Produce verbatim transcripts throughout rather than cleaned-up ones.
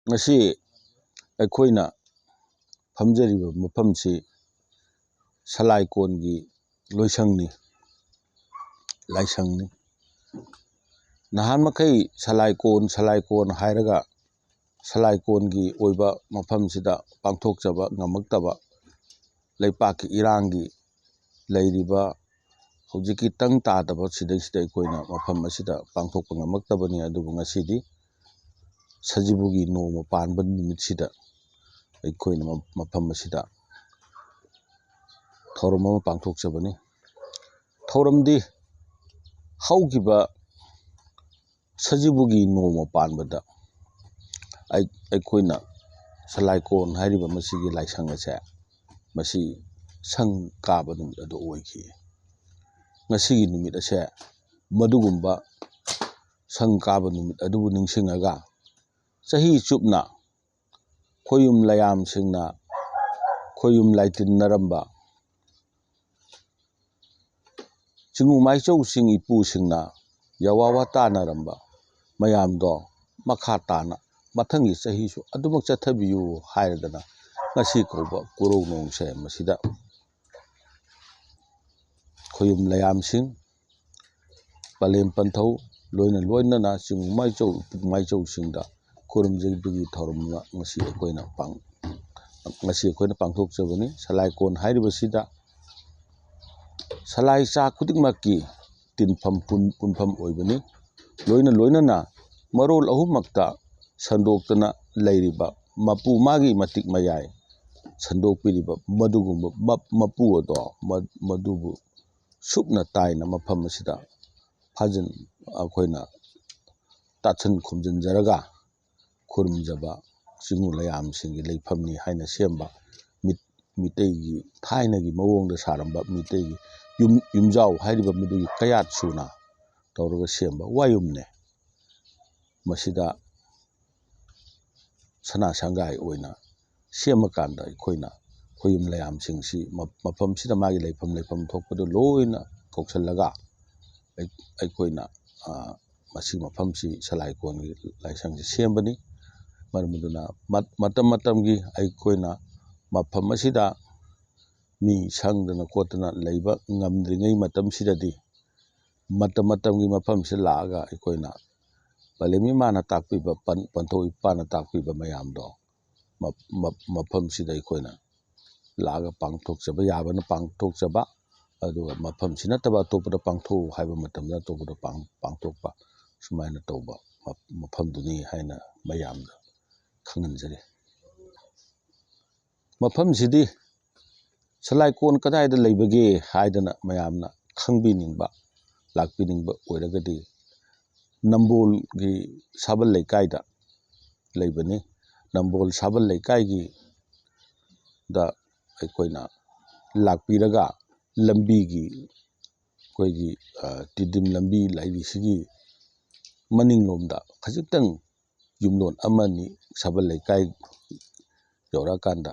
ꯉꯁꯤ ꯑꯩꯈꯣꯏꯅ ꯐꯝꯖꯔꯤꯕ ꯃꯐꯝꯁꯤ ꯁꯂꯥꯏꯀꯣꯟꯒꯤ ꯂꯣꯏꯁꯪꯅꯤ, ꯂꯥꯏꯁꯪꯅꯤ꯫ ꯅꯍꯥꯟ ꯃꯈꯩ ꯁꯂꯥꯏꯀꯣꯟ, ꯁꯂꯥꯏꯀꯣꯟ ꯍꯥꯏꯔꯒ ꯁꯂꯥꯏꯀꯣꯟꯒꯤ ꯑꯣꯏꯕ ꯃꯐꯝꯁꯤꯗ ꯄꯥꯡꯊꯣꯛꯆꯕ ꯉꯝꯃꯛꯇꯕ, ꯂꯩꯄꯥꯛꯀꯤ ꯏꯔꯥꯡꯒꯤ ꯂꯩꯔꯤꯕ ꯍꯧꯖꯤꯛꯀꯤ ꯇꯪ ꯇꯥꯗꯕ ꯁꯤꯗꯩꯁꯤꯗ ꯑꯩꯈꯣꯏꯅ ꯃꯐꯝ ꯑꯁꯤꯗ ꯄꯥꯡꯊꯣꯛꯄ ꯉꯝꯃꯛꯇꯕꯅꯤ꯫ ꯑꯗꯨꯕꯨ ꯉꯁꯤꯗꯤ ꯁꯖꯤꯕꯨꯒꯤ ꯅꯣꯡꯃ ꯄꯥꯟꯕ ꯅꯨꯃꯤꯠꯁꯤꯗ ꯑꯩꯈꯣꯏꯅ ꯃ-, ꯃꯐꯝ ꯑꯁꯤꯗ ꯊꯧꯔꯝ ꯑꯃ ꯄꯥꯡꯊꯣꯛꯆꯕꯅꯤ꯫ ꯊꯧꯔꯝꯗꯤ ꯍꯧꯈꯤꯕ ꯁꯖꯤꯕꯨꯒꯤ ꯅꯣꯡꯃ ꯄꯥꯟꯕꯗ ꯑꯩ-, ꯑꯩꯈꯣꯏꯅ ꯁꯂꯥꯏꯀꯣꯟ ꯍꯥꯏꯔꯤꯕ ꯃꯁꯤꯒꯤ ꯂꯥꯏꯁꯪ ꯑꯁꯦ, ꯃꯁꯤ ꯁꯪ ꯀꯥꯕ ꯅꯨꯃꯤꯠ ꯑꯗꯨ ꯑꯣꯏꯈꯤ꯫ ꯉꯁꯤꯒꯤ ꯅꯨꯃꯤꯠ ꯑꯁꯦ ꯃꯗꯨꯒꯨꯝꯕ ꯁꯪ ꯀꯥꯕ ꯅꯨꯃꯤꯠ ꯑꯗꯨꯕꯨ ꯅꯤꯡꯁꯤꯡꯉꯒ ꯆꯍꯤ ꯆꯨꯞꯅ ꯈꯣꯌꯨꯝ ꯂꯥꯏꯌꯥꯝꯁꯤꯡꯅ ꯈꯣꯌꯨꯝ ꯂꯥꯏꯇꯤꯟꯅꯔꯝꯕ, ꯆꯤꯡꯉꯨ ꯃꯥꯏꯆꯧꯁꯤꯡ ꯏꯄꯨꯁꯤꯡꯅ ꯌꯥꯋꯥ ꯋꯥ ꯇꯥꯅꯔꯝꯕ ꯃꯌꯥꯝꯗꯣ ꯃꯈꯥ ꯇꯥꯅ ꯃꯊꯪꯒꯤ ꯆꯍꯤꯁꯨ ꯑꯗꯨꯃꯛ ꯆꯠꯊꯕꯤꯌꯨ ꯍꯥꯏꯔꯗꯅ ꯉꯁꯤ ꯀꯧꯕ ꯀꯨꯔꯧ ꯅꯣꯡꯁꯦ ꯃꯁꯤꯗ ꯈꯣꯌꯨꯝ ꯂꯥꯏꯌꯥꯝꯁꯤꯡ, ꯄꯂꯦꯝ ꯄꯟꯊꯧ, ꯂꯣꯏꯅ ꯂꯣꯏꯅꯅ ꯆꯤꯡꯉꯨ ꯃꯥꯏꯆꯧ, ꯏꯄꯨ ꯃꯥꯏꯆꯧꯁꯤꯡꯗ ꯈꯨꯔꯨꯝꯖꯕꯒꯤ ꯊꯧꯔꯝ ꯑꯃ ꯉꯁꯤ ꯑꯩꯈꯣꯏꯅ ꯄꯥꯡ-, ꯉꯁꯤ ꯑꯩꯈꯣꯏꯅ ꯄꯥꯡꯊꯣꯛꯆꯕꯅꯤ꯫ ꯁꯂꯥꯏꯀꯣꯟ ꯍꯥꯏꯔꯤꯕꯁꯤꯗ ꯁꯂꯥꯏ ꯆꯥ ꯈꯨꯗꯤꯡꯃꯛꯀꯤ ꯇꯤꯟꯐꯝ ꯄꯨꯟ-, ꯄꯨꯟꯐꯝ ꯑꯣꯏꯕꯅꯤ꯫ ꯂꯣꯏꯅ ꯂꯣꯏꯅꯅ ꯃꯔꯣꯜ ꯑꯍꯨꯝꯃꯛꯇ ꯁꯟꯗꯣꯛꯇꯅ ꯂꯩꯔꯤꯕ ꯃꯄꯨ, ꯃꯥꯒꯤ ꯃꯇꯤꯛ ꯃꯌꯥꯏ ꯁꯟꯗꯣꯛꯄꯤꯔꯤꯕ ꯃꯗꯨꯒꯨꯝꯕ ꯃꯞ-, ꯃꯄꯨ ꯑꯗꯣ ꯃ-, ꯃꯗꯨꯕꯨ ꯁꯨꯞꯅ ꯇꯥꯏꯅ ꯃꯐꯝ ꯑꯁꯤꯗ ꯐꯥꯖꯤꯟ-, ꯑꯩꯈꯣꯏꯅ ꯇꯥꯁꯤꯟ ꯈꯣꯝꯖꯤꯟꯖꯔꯒ ꯈꯨꯔꯨꯝꯖꯕ ꯆꯤꯡꯉꯨ ꯂꯥꯏꯌꯥꯝꯁꯤꯡꯒꯤ ꯂꯩꯐꯝꯅꯤ ꯍꯥꯏꯅ ꯁꯦꯝꯕ ꯃꯤꯠ-, ꯃꯤꯇꯩꯒꯤ ꯊꯥꯏꯅꯒꯤ ꯃꯑꯣꯡꯗ ꯁꯥꯔꯝꯕ ꯃꯤꯇꯩꯒꯤ ꯌꯨꯝ, ꯌꯨꯝꯖꯥꯎ ꯍꯥꯏꯔꯤꯕ ꯃꯗꯨꯒꯤ ꯀꯌꯥꯠ ꯁꯨꯅ ꯇꯧꯔꯒ ꯁꯦꯝꯕ ꯋꯥꯌꯨꯝꯅꯦ꯫ ꯃꯁꯤꯗ ꯁꯅꯥ ꯁꯪꯒꯥꯏ ꯑꯣꯏꯅ ꯁꯦꯝꯃꯀꯥꯟꯗ ꯑꯩꯈꯣꯏꯅ ꯈꯣꯌꯨꯝ ꯂꯥꯏꯌꯥꯝꯁꯤꯡꯁꯤ ꯃ-, ꯃꯐꯝꯁꯤꯗ ꯃꯥꯒꯤ ꯂꯩꯐꯝ, ꯂꯩꯐꯝ ꯊꯣꯛꯄꯗꯨ ꯂꯣꯏꯅ ꯀꯧꯁꯜꯂꯒ ꯑꯩ-, ꯑꯩꯈꯣꯏꯅ, ꯑ, ꯃꯁꯤ ꯃꯐꯝꯁꯤ ꯁꯂꯥꯏꯀꯣꯟꯒꯤ ꯂꯥꯏꯁꯪꯁꯤ ꯁꯦꯝꯕꯅꯤ꯫ ꯃꯔꯝ ꯑꯗꯨꯅ ꯃꯠ-, ꯃꯇꯝ ꯃꯇꯝꯒꯤ ꯑꯩꯈꯣꯏꯅ ꯃꯐꯝ ꯑꯁꯤꯗ ꯃꯤ ꯁꯪꯗꯅ ꯈꯣꯠꯇꯅ ꯂꯩꯕ ꯉꯝꯗ꯭ꯔꯤꯉꯩ ꯃꯇꯝꯁꯤꯗꯗꯤ ꯃꯇꯝ ꯃꯇꯝꯒꯤ ꯃꯐꯝꯁꯤꯗ ꯂꯥꯛꯑꯒ ꯑꯩꯈꯣꯏꯅ ꯄꯂꯦꯝ ꯏꯃꯥꯅ ꯇꯥꯛꯄꯤꯕ, ꯄꯟ-, ꯄꯟꯊꯧ ꯏꯄꯥꯅ ꯇꯥꯛꯄꯤꯕ ꯃꯌꯥꯝꯗꯣ ꯃ-, ꯃ-, ꯃꯐꯝꯁꯤꯗ ꯑꯩꯈꯣꯏꯅ ꯂꯥꯛꯑꯒ ꯄꯥꯡꯊꯣꯛꯆꯕ ꯌꯥꯕꯅ ꯄꯥꯡꯊꯣꯛꯆꯕ, ꯑꯗꯨꯒ ꯃꯐꯝꯁꯤ ꯅꯠꯇꯕ ꯑꯇꯣꯞꯄꯗ ꯄꯥꯡꯊꯣꯛꯎ ꯍꯥꯏꯕ ꯃꯇꯝꯗ ꯑꯇꯣꯞꯄꯗ ꯄꯥꯡ-, ꯄꯥꯡꯊꯣꯛꯄ, ꯁꯨꯃꯥꯏꯅ ꯇꯧꯕ ꯃ-, ꯃꯐꯝꯗꯨꯅꯤ ꯍꯥꯏꯅ ꯃꯌꯥꯝꯗ ꯈꯪꯍꯟꯖꯔꯤ꯫ ꯃꯐꯝꯁꯤꯗꯤ ꯁꯂꯥꯏꯀꯣꯟ ꯀꯗꯥꯏꯗ ꯂꯩꯕꯒꯦ ꯍꯥꯏꯗꯅ ꯃꯌꯥꯝꯅ ꯈꯪꯕꯤꯅꯤꯡꯕ, ꯂꯥꯛꯄꯤꯅꯤꯡꯕ ꯑꯣꯏꯔꯒꯗꯤ ꯅꯝꯕꯣꯜꯒꯤ ꯁꯥꯕꯜ ꯂꯩꯀꯥꯏꯗ ꯂꯩꯕꯅꯤ꯫ ꯅꯝꯕꯣꯜ ꯁꯥꯕꯜ ꯂꯩꯀꯥꯏꯒꯤ ꯗ ꯑꯩꯈꯣꯏꯅ ꯂꯥꯛꯄꯤꯔꯒ ꯂꯝꯕꯤꯒꯤ, ꯑꯩꯈꯣꯏꯒꯤ, ꯑ, ꯇꯤꯗꯤꯝ ꯂꯝꯕꯤ ꯂꯩꯔꯤꯁꯤꯒꯤ ꯃꯅꯤꯡꯂꯣꯝꯗ ꯈꯖꯤꯛꯇꯪ ꯌꯨꯝꯂꯣꯟ ꯑꯃꯅꯤ, ꯁꯥꯕꯜ ꯂꯩꯀꯥꯏ ꯌꯧꯔꯛꯑꯀꯥꯟꯗ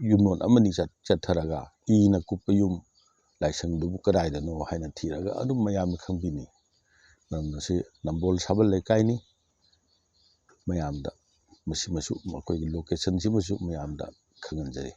ꯌꯨꯝꯂꯣꯟ ꯑꯃꯅꯤ ꯆꯠ-, ꯆꯠꯊꯔꯒ ꯏꯅ ꯀꯨꯞꯄ ꯌꯨꯝ ꯂꯥꯏꯁꯪꯗꯨꯕꯨ ꯀꯗꯥꯏꯗꯅꯣ ꯍꯥꯏꯅ ꯊꯤꯔꯒ ꯑꯗꯨꯝ ꯃꯌꯥꯝꯅ ꯈꯪꯕꯤꯅꯤ꯫ ꯃꯔꯝ ꯑꯁꯤ ꯅꯝꯕꯣꯜ ꯁꯥꯕꯜ ꯂꯩꯀꯥꯏꯅꯤ꯫ ꯃꯌꯥꯝꯗ ꯃꯁꯤꯃꯁꯨ, ꯃꯈꯣꯏꯒꯤ ꯂꯣꯀꯦꯁꯟꯁꯤꯃꯁꯨ ꯃꯌꯥꯝꯗ ꯈꯪꯍꯟꯖꯔꯤ꯫